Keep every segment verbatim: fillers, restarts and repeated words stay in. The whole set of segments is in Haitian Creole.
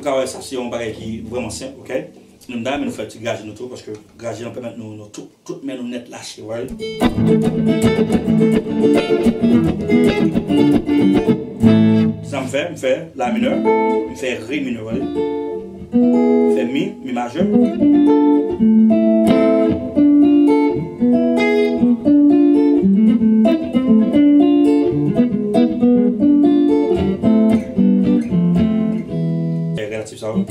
Sa, wè, sa se yon bagay ki vrèman senp, oke? Nou, dayè, men nou fè ti graje nou tou, paske graje an pèmèt nou, nou tout, tout men nou nèt lache, wè. Sa m fè, m fè la minè, m fè re minè, wè. M fè mi, mi majè. Relatif sa yo.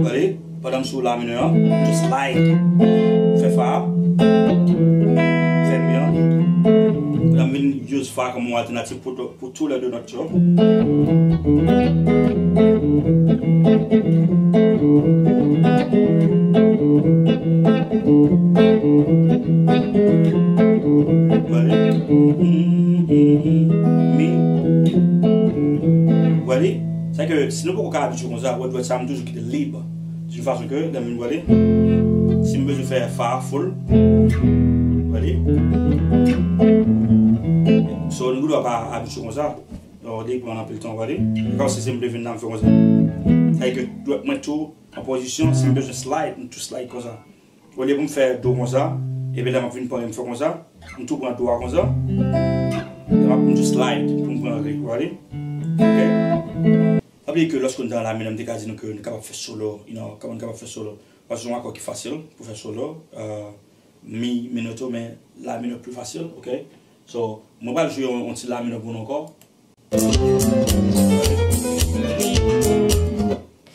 Gade, pandan m sou la minè an, m just slide. M fè fa, m fè mi an. Kounye a m vin use fa kòm yon altènativ pou, pou tou lè de nòt yo. Gade. Mi. Gade. Sa ke si nou poko ka abitye konsa, wè dwèt sa m toujou kite lib. De fason ke, lè m vin gade, si m bezwen fè fa full, gade. So, nou dwe pa abitye konsa. Donk, li pran anpil tan, gade. E kòmsi se m te vin la, m fè konsa. Sa vle di ke dwèt mwen tou an pozisyon, si m bezwen slide, m tou slide konsa. Olye pou m fè do konsa, epi lè m ap vin pran, m fè konsa, m tou pran do a konsa. Lè m ap, m tou slide pou m pran re, gade. Oke. Pa bliye ke lòske nou te nan la minè, m te ka di nou ke nou kapab fè solo, you know, kòman nou kapab fè solo. Paske se yon akò ki fasil pou fè solo. Euh, mi, mi noto, men la minè pli fasil, oke? So, mwen pral jwe yon, yon ti la minè pou nou ankò.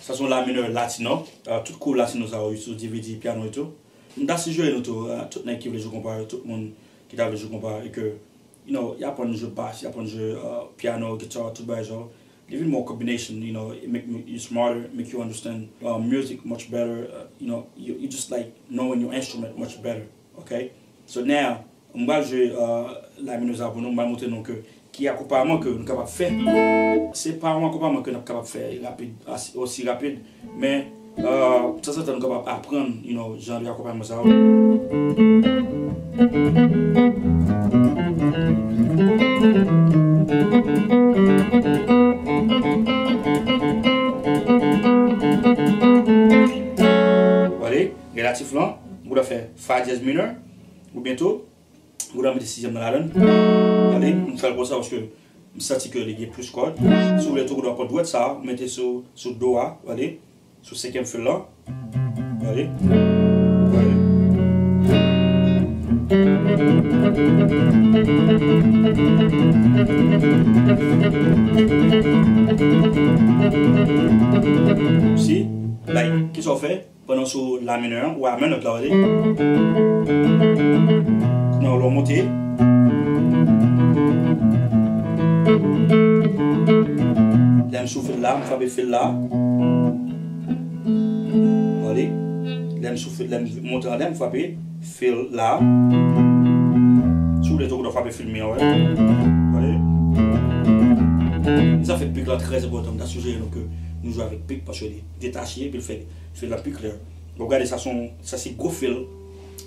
Sa se yon la minè latino. Euh, tout kou latino sa yo sou D V D, piano etou. M ta sijere nou tou, euh, tout nèg ki vle jwe konpa yo, tout moun ki ta vle jwe konpa, e ke you know, y aprann jwe bas, y aprann jwe, uh, piano, guitar, tout bagay sa yo. Li vin more combination, you know, it make you smarter, make you understand, uh, music much better, uh, you know, you, you just like knowing your instrument much better, okay? So now, m pral jwe, uh, la minè sa pou nou, m pral montre nou ke ki akonpayman ke nou kapab fè. Se pa yon akonpayman ke n ap kapab fè rapid, as-, osi rapid, men Euh, tanzantan nou kapab aprann, you know, jan de akonpayman sa yo. Gade, relatif lan, ou ta fè fa dyèz minè, oubyen tou, ou ta mete sizyèm nan ladann. Gade, m fè l konsa paske m santi ke li gen plis kòd. Si w vle tou, ou ta pran dwèt sa, ou mete sou, sou do a, gade, sou senkyèm fil la. Gade, gade. Si, like, kisa w fè? Pandan w sou la minè an, ou a men nòt la, w ale. Kounye a w monte. Lè m sou fil la, m frape fil la. W ale. Lè m sou fil, lè m monte anlè, m frape fil la. Si w vle tou, w ta frape fil mi an, w ale. W ale. Sa fè pik la trè enpòtan. M ta sijere nou ke nou jwe avèk pik paske li detache epi l fè fil la pi klè. Bon, gade, sa se yon, sa se gwo fil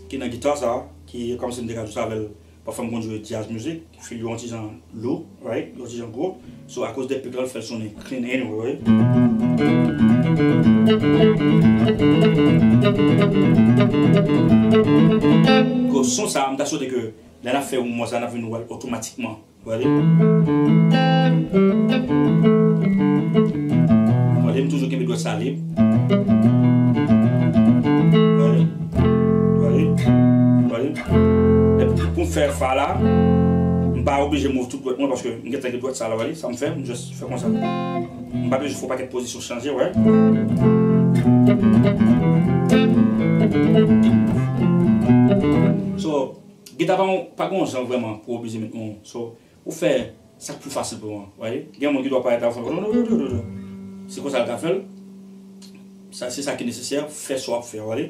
ki nan gita sa, ki kòmsi m te ka jwe sa avè l. Pafwa m konn jwe jazz music, fil yo yon ti jan lou, right? Yon ti jan gwo. So, akoz de pik la, l fè l sonnen clean anyway, right? Ko son sa, m ta swete ke lè n ap fè yon mò sa, n ap vin wè l otomatikman. Gade. Gade, m toujou kenbe dwèt sa lib. Gade. Gade. Gade. Epi pou m fè fa la, m pa oblije move tout dwèt mwen paske m gentan gen dwèt sa la, gade. Sa m fè, m just fè konsa. M pa bezwen fè yon pakèt pozisyon chanje, wè. So, gita pa, pa gen yon jan vrèman pou oblije met yon. So, ou fè sa k pi fasil pou ou an, w wè. Gen moun ki dwe parèt la, fè, se konsa l ka fè l. Sa, se sa ki nesesè, fè sa w ap fè, w wè.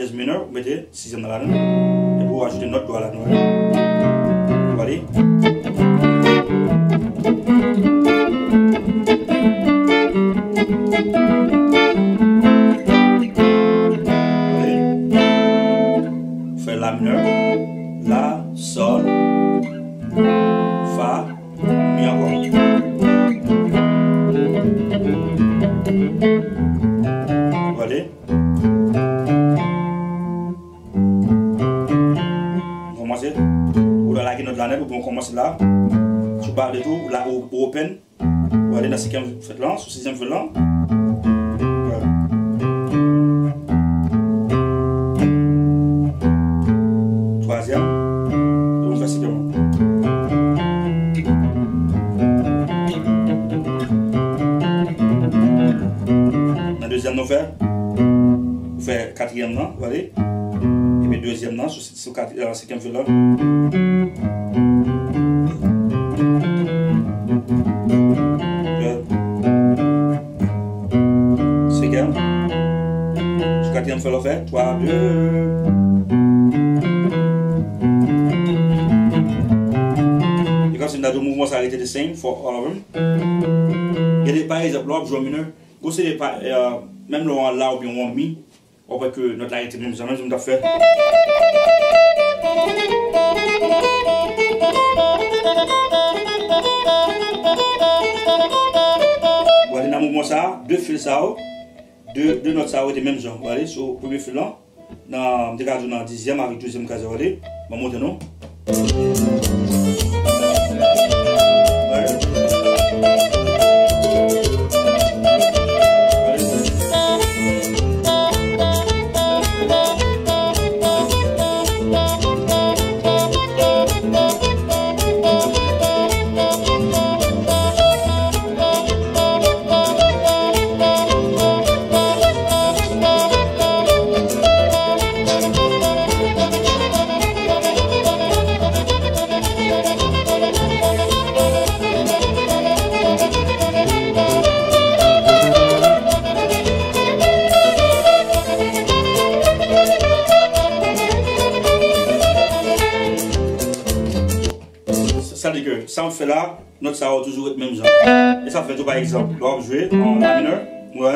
Dyèz minè, ou mete sizyèm nan ladan. Epi ou ajoute nòt do a ladan. Ou ale. Ou fè la minè, la, sòl, fa, mi ankò. Ou ale. Kòmanse. Ou la lage nòt la nèt, oubyen ou kòmanse la. Si w pa vle tou, ou la, ou, ou open. Ou ale nan senkyèm frèt lan, sou sizyèm frèt lan. Twazyèm. Epi ou fè senkyèm lan. Nan dezyèm nan ou fè, ou fè katriyèm nan, ou ale. Epi dezyèm nan, sou, sou kat, euh, senkyèm frèt lan. Senkyèm. Sou katriyèm frèt lan ou fè twa, de. E kòmsi m ta di w mouvman sa rete the same for all of them. Gen de, pa egzanp, lè w ap jwe an minè, gon seri de pa, euh, menm lè w an la oubyen w an mi, w ap wè ke nòt la rete menm jan, menm jan m t ap fè. W ale nan mouvman sa a, de fil sa yo, de, de nòt sa yo rete menm jan. W ale sou premye fil lan, nan, m te ka di w nan dizyèm avèk douzèm kazè, w ale, m ap montre nou. Sa, sa di ke sa m fè la, nòt sa yo toujou ret menm jan. E sa fè tou, pa egzanp, lè w ap jwe an la minè, wè,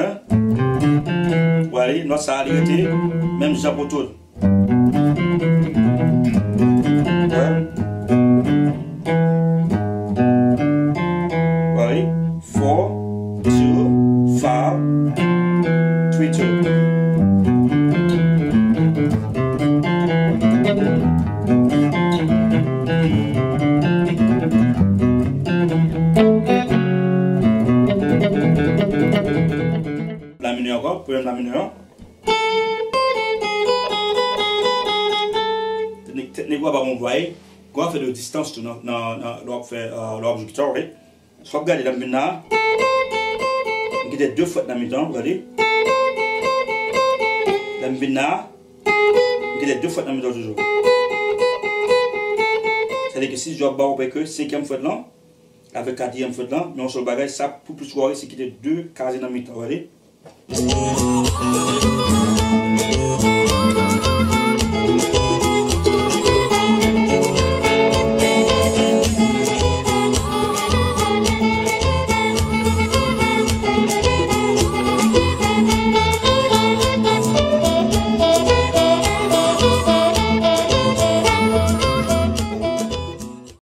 w ale, nòt sa a li rete menm jan pou tout. Wè. W ale, four, two, five, three, two. La minè ankò, premye la minè an. Teknik, teknik w ap ap anplwaye, gen afè de distans tou nan, nan, nan, lè w ap fè, euh, lè w ap jwe gita, wi. Si w ap gade lè m vin la, m kite de frèt nan mitan, gade. Lè m vin la, m kite de frèt nan mitan toujou. Sa vle di ke si w ap ba w prèske senkyèm frèt lan, avèk katriyèm frèt lan, men yon sèl bagay, sa pou plis wè se kite de kazè nan mitan, gade.